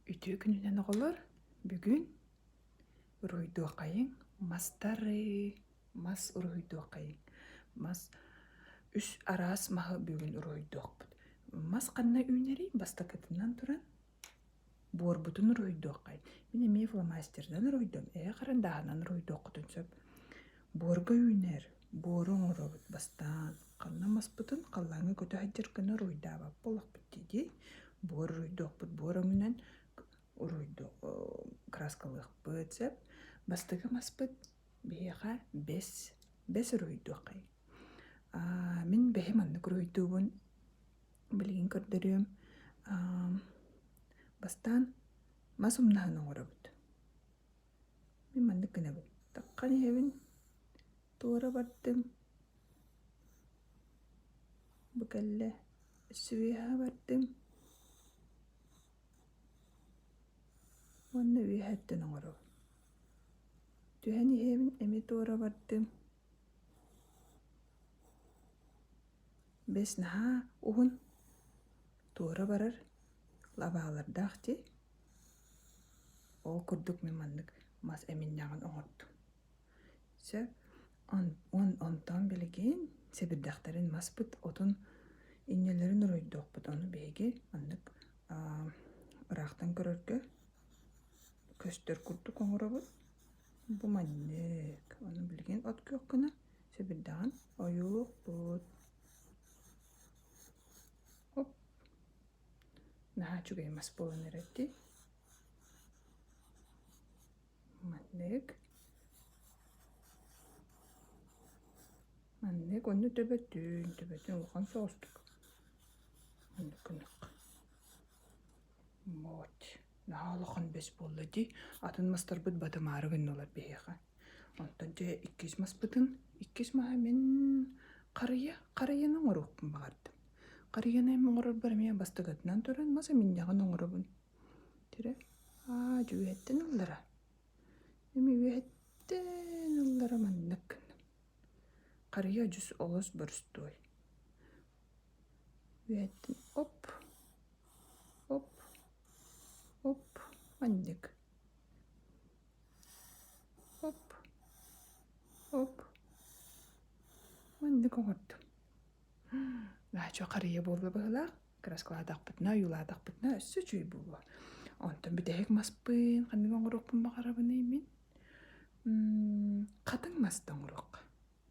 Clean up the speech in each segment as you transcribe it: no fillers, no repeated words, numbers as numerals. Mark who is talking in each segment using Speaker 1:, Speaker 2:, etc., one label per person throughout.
Speaker 1: Үтүө күнүнэн оҕолор, бүгүн уруһуйдуоххайыҥ мастары, мас уруһуйдуоххайыҥ. Мас үс араас маһы бүгүн уруһуйдуохпут. Мас ханна үүнэрий? Бастакытынан туран буорбутун уруһуйдуоххай. Мин эмиэ фломастерынан уруһуйдуом, ээ харандааһынан уруһуйдуоххутун сөп. Буорга үүнэр, буору оҥоробут бастаан. Ханна маспытын халлааҥҥа көтө сылдьар гына уруһуйдаабат буоллахпыт дии. Буор уруһуйдуохпут, буор өҥүнэн уруһуйду краскалыахпыт сөп. Бастакы маспыт биһиэхэ бэс, бэс уруһуйдуоххай. Мин бэһи маннык уруһуйдуубун билигин көрдөрүөм. Бастаан мас умнаһын оҥоробут. Мин маннык гынабын. Таххан иһэбин, туора бардым, бу кэллэ, өссө үөһэ бардым уонна үөһэттэн оҥоробун. Түһэн иһэбин, эмиэ туора бардым. Бэс наһаа уһун, туора барар лабаалардаах дии. Ол курдук мин маннык мас эминньэҕин оҥордум. Сөп. Онтон билигин сэбирдэхтэрин маспыт отун инньэлэрин уруйдуохпут. Ону биһиги маннык ыраахтан көрөргө көстөр курдук оҥоробут. Бу маннык. Ону билигин от күөх гына сэбирдэҕин ойуулуохпут. Оп. Наһаа үчүгэй мас буолан эрэр дии. Маннык. Маннык онно төбөтүн, төбөтүн улахан соҕустук. Маннык гыныахха. Вот. Наһаа улахан бэс буолла дии. Атын мастарбыт батымаары гыннулар биһиэхэ. Онтон дьэ иккис маспытын, иккис маһы мин харыйа, харыйаны оҥоруохпун баҕардым. Харыйаны оҥорорбор эмиэ бастакытынан туран мас эминньэҕин оҥоробун. Тирэ аа дьэ үөһэттэн ыллара. Эмиэ үөһэттэн ыллара маннык гынным. Харыйа дьүс олус борустуой. Үөһэттэн оп, оп, оп маннык. Оп, оп маннык оҥордум. Наһаа харыйа буолла быһыылаах. Кырааскалаатахпытына, ойуулаатахпытына өссө үчүгэй буолуо. Онтон бүтэһик маспын ханнык оҥоруохпун баҕарабыный мин? Хатыҥ маста оҥоруохха.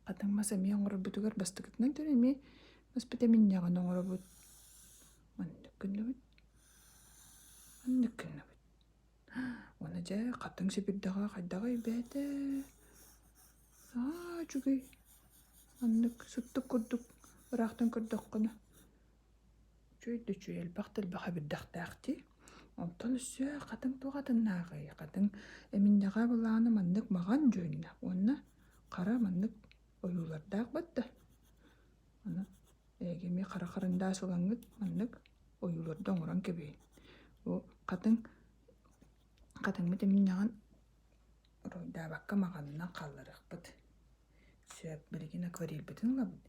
Speaker 1: Хатыҥ мас эмиэ оҥорорбутугар бастакытынан көрөн эмиэ маспыт эминньэҕин оҥоробут. Маннык гынныбыт. Маннык гынныбыт. Уонна дьэ хатыҥ сэбирдэҕэ хайдаҕый бэйэтэ аа үчүгэй маннык сыттык курдук ыраахтан көрдөххүнэ үчүгэй да үчүгэй элбэх да элбэх сэбирдэхтээх дии. Онтон өссө хатыҥ туох атыннааҕый? Хатыҥ эминньэҕэ былаана маннык маҕан дьүһүннээх уонна хара маннык ойуулардаах батта. Аны эһиги эмиэ хара харандаас ылаҥҥыт маннык ойууларда оҥорон кэбиһиҥ. Бу хатыҥ хатыҥмыт эминньэҕин уруйдаабакка маҕанынан хаалларыахпыт. Сөп, билигин акварельбытын ылабыт,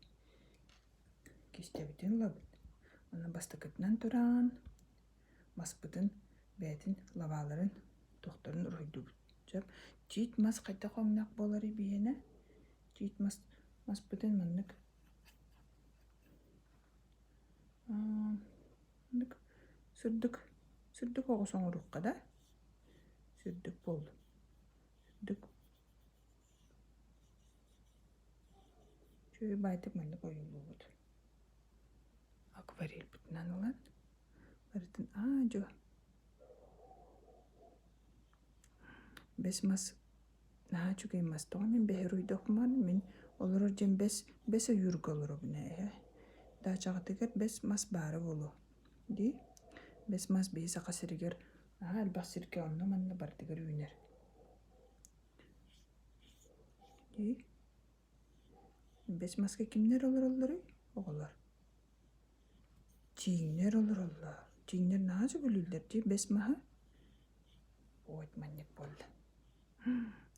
Speaker 1: кистэбитин ылабыт. Онно бастакытынан туран маспытын бэйэтин лабааларын туохтарын уруһуйдуубут. Сөп. Тиит мас хайдах өҥнөөх буоларый биһиэнэ? Тиит мас маспытын маннык Маннык сырдык сырдык оҕус оҥоруохха да сырдык буоллун сырдык үчүгэй баайдык маннык ойуулуубут акварельбытынан ылан барытын аа-дьуо бэс мас Наһаа үчүгэй мас. Тоҕо мин бэһи уруйдуохпун мин олорор дьиэм бэс бэс ойуурга олоробун ээ. Даачаҕытыгар бэс мас баара буолуо дии. Бэс мас биһи Саха сиригэр наһаа элбэх сиргэ онно-манна барытыгар үүнэр. Дии. Бэс маска кимнэр олороллоруй? Оҕолор. Тииҥнэр олороллор. Тииҥнэр наһаа сөбүлүүллэр дии бэс маһы. Ой, манньык буолла.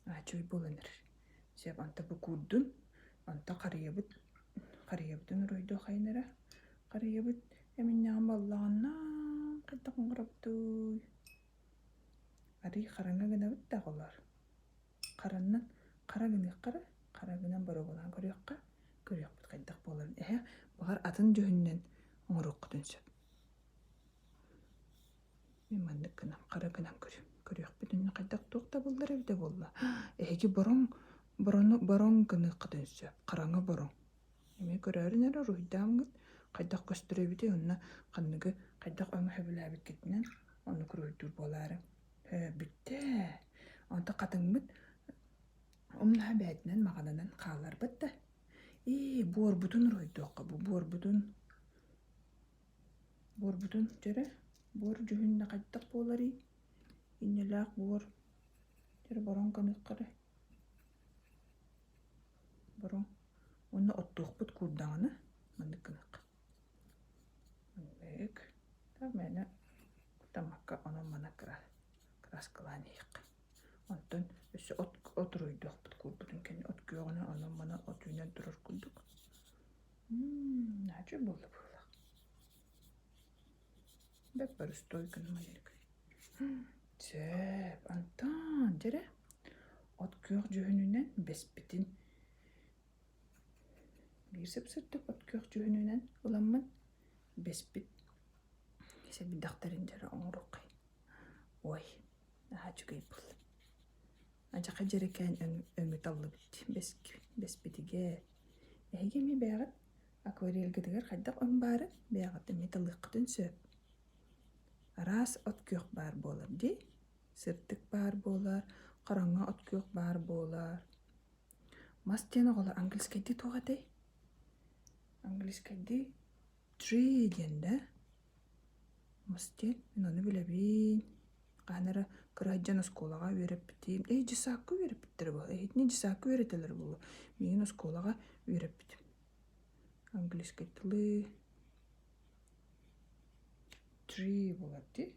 Speaker 1: Аачуй буолан эрэр. Сөп, онто бу куурдун, онто харыйабыт, харыйабытын уруйдуо хайын эрэ. Харыйабыт эминньэҕин буоллаҕына хайдах оҥоробутуй? Арыый хараҥа гынабыт да оҕолоор. Хараннан хара гыныахха эрэ, хара гынан боруобалаан көрүөххэ, көрүөхпүт хайдах буоларын. Эһэ, баҕар атын дьүһүнүнэн оҥоруоххутун сөп. Мин маннык гынан, хара гынан көрүм. Көрүөхпүт иннинэ хайдах туох табыллар эбитэ буолла. Эһиги бороҥ, борону бороҥ гыныаххытын сөп. Хараҥа бороҥ. Эмиэ көрөөрүн эрэ уруһуйдаамҥыт хайдах көстөр эбитий уонна ханныгы хайдах өҥө сөбүлээбиккитинэн оннук уруһуйдуур буолаары. Ээ, бүттэ. Онто хатыҥмыт умнаһа бэйэтинэн маҕанынан хаалларбыт да. Ии, буорбутун уруһуйдуохха бу буорбутун буорбутун дьэрэ буор дьүһүнэ хайдах буоларый? Инньэлээх буор дьэрэ бороҥ гыныахха эрэ. Бороҥ Уонна оттуохпут куурдаҕына маннык гыныахха. Маннык. Так мээнэ куттаммакка онон-манан кырааскалаан иһиэххэ. Онтон өссө от от уруйдуохпут куурбутун кэннэ от күөҕүнэн онон-манан от үүнэн турар курдук. Наһаа үчүгэй буолла быһыылаах. Бэрт боростуой гына маннык. Сөп, Антон, дьэрэ, от күөх дьүһүнүнэн бэспитин биир сып-сырдык от күөх дьүһүнүнэн ыламмын бэспит сэбирдэхтэрин дьэрэ оҥоруоххай. Ой, наһаа үчүгэй буолла. Адьаха дьэрэкээн өҥү таллыбыт бэспитигээр. Эһиги эмиэ бэйэҕит акварельгытыгар хайдах өҥ баарын бэйэҕит эмиэ талыаххытын сөп. Араас от күөх баар буолар дии. Сырдык баар буолар, хараҥа от күөх баар буолар. Мас диэн оҕолор английскайдыы туох этэй? Английскайдыы tree диэн да? Мас диэн мин ону билэбин. Хаһан эрэ кыра сылдьан оскуолаҕа үөрэппитим. Эй, дьыссаакка үөрэппиттэрэ буолуо. Эһитини дьыссаакка үөрэтэллэрэ буолуо. Миигин оскуолаҕа үөрэппитим. Английскай тылы Tree буолар дии.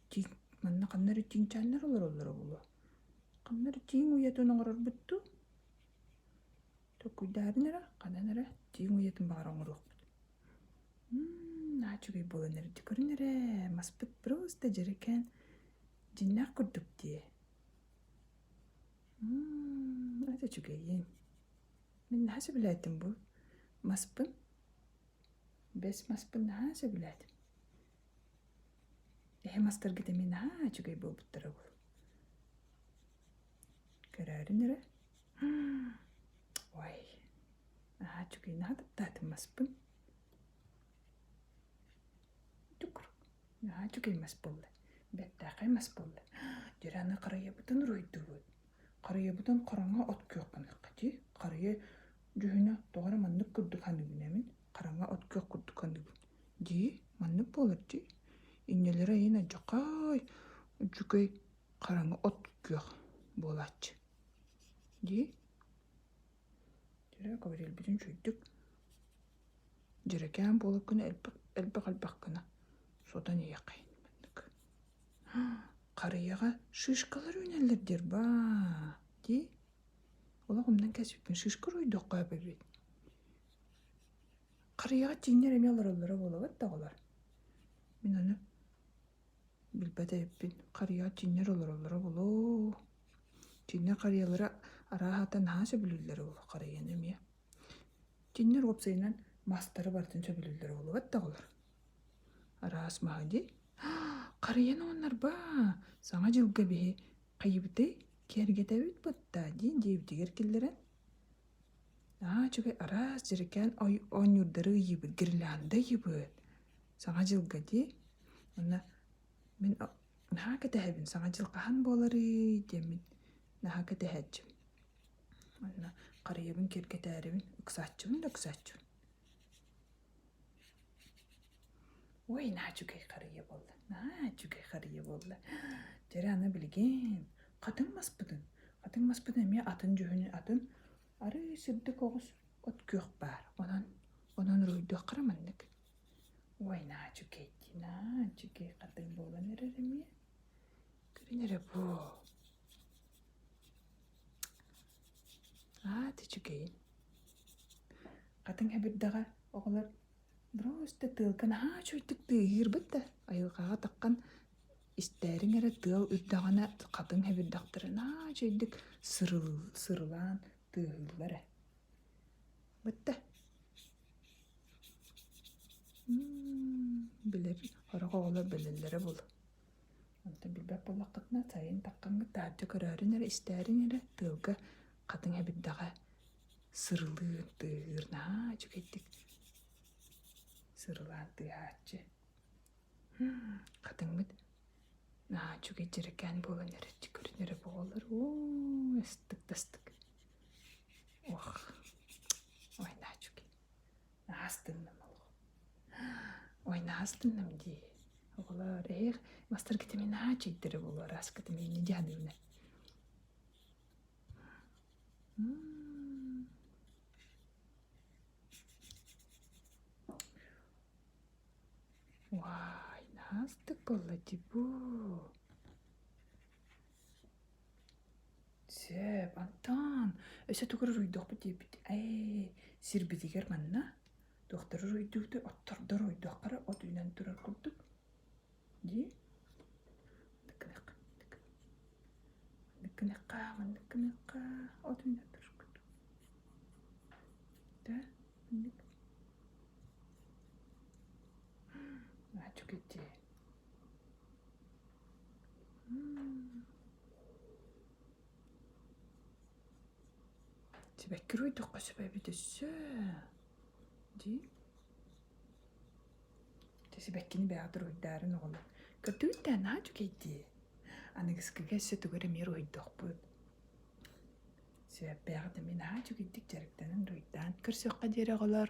Speaker 1: Тииҥ манна ханна эрэ тииҥчээннэр олороллоро буолуо. Ханна эрэ тииҥ уйатын оҥорорбут дуу? Толкуйдаарын эрэ, ханан эрэ тииҥ уйатын баҕар оҥоруохпут. Наһаа үчүгэй буолан эрэ көрүн эрэ, маспыт просто дьэрэкээн дьиҥнээх курдук дии. Это үчүгэйин. Мин наһаа сөбүлээтим бу маспын. Бэс маспын наһаа сөбүлээтим. Эһэ мастаргыт эмиэ наһаа үчүгэй буолбуттара буолуо. Көрөөрүн эрэ. Ой, наһаа үчүгэй, наһаа таптаатым маспын. Наһаа үчүгэй мас буолла. Бэртээхэй мас буолла. Дьэ аны харыйабытын уруһуйдуубут. Харыйабытын хараҥа от күөх гыныахха дии. Харыйа дьүһүнэ тоҕо эрэ маннык курдук саныыбын ээ мин. Хараҥа от күөх курдук саныыбын. Дии, маннык буолар дии. Иннэлэрэ эйин алдьархай үчүгэй хараҥа от күөх буолааччы. Дии. Дьэ, акварельбытын үчүгэйдик Дьэрэкээн буолар гына элбэх элбэх элбэх гына сотон иһиэххэйин маннык. Харыйаҕа шишкалар үүнэллэр диир баа дии. Олох умнан кэспиппин шишка уруйдуохха сөп эбит. Харыйаҕа тииҥнэр эмиэ олороллоро буолабыт да оҕолор. Мин ону билбэт эбиппин. Харыйаҕа тииҥнэр олороллоро буолуо. Тииҥнэр харыйалара арааһата наһаа сөбүлүүллэрэ буолуо харыйаны эмиэ. Кинилэр уопсайынан мастары барытын сөбүлүүллэрэ буолуо да оҕолор. Араас маһы дии. Харыйан уоннарба Саҥа дьылга биһи хайыбытый киэргэтэбит бытта диэн дьиэбитигэр киллэрэн наһаа үчүгэй араас дьэрэкээн оонньуурдары ыйыыбыт, гирлянда ыйыыбыт. Саҥа дьылга дии. Уонна мин наһаа кэтэһэбин Саҥа дьыл хаһан буоларый диэммин наһаа кэтэһээччибин. Уонна харыйабын киэргэтээрибин ыксааччыбын да ыксааччыбын. Ой, наһаа үчүгэй харыйа буолла, наһаа үчүгэй харыйа буолла. Дьэ аны билигин хатыҥ маспытын, хатыҥ маспытын эмиэ атын дьүһүнү атын арыый сырдык оҕус от күөх баар. Онон онон уруһуйдуохха эрэ маннык. Ой, наһаа үчүгэй дии, наһаа үчүгэй хатыҥ буолан эрэр эмиэ. Көрүн эрэ бу. Аат үчүгэйин. Хатыҥ сэбирдэҕэ оҕолор. Просто тыалга наһаа үчүгэйдик тыаһыырбыт да айылҕаҕа таххан истээриҥ эрэ тыал үрдэҕинэ хатыҥ хэбирдэхтэрэ наһаа үчүгэйдик сырылаан тыаһыыллар ээ. Бытта. Билэр сорох оҕолор билэллэрэ буолуо. Онтон билбэт буоллаххытына сайын таххаҥҥыт таһырдьа көрөөрүн эрэ, истээриҥ эрэ тыалга хатыҥ эбирдэҕэ сырылыыр, тыаһыыр наһаа үчүгэйдик сырылаан тыаһааччы. Хатыҥмыт наһаа үчүгэй дьэрэкээн буолан эрэ көрүнэрэ буолар. Оо, ыстык да ыстык. Ох, ой, наһаа үчүгэй. Наһаа астынным олох. Ой, наһаа астынным дии. Оҕолоор, эһиэх мастаргыт эмиэ наһаа үчүгэйдэрэ буолуо, араскыт эмиэ инньэ дьаһаныыбына. Уай, наһаа астык буолла дии бу. Сөп, Антон, өссө тугу уруйдуохпут диэбит. Ээ, сирбитигэр манна туохтары уруйдуубутуй, оттордор уруйдуохха эрэ от үүнэн турар курдук. Дии. Маннык гыныахха, маннык. Маннык гыныахха, маннык гыныахха, от үүнэн турар курдук. Да, маннык. Наһаа дии. Сибэкки уруйдуохха сөп эбит өссө дии. Дьэ сибэккини бэйэҕит уруйдаарын оҕолор. Көрдүгүт да наһаа үчүгэй дии. Аныгыскыга өссө тугу эрэ эмиэ уруйдуохпут. Сөп бэйэҕит эмиэ наһаа үчүгэйдик дьарыктанан уруйдаан көрсүөххэ диэри оҕолор.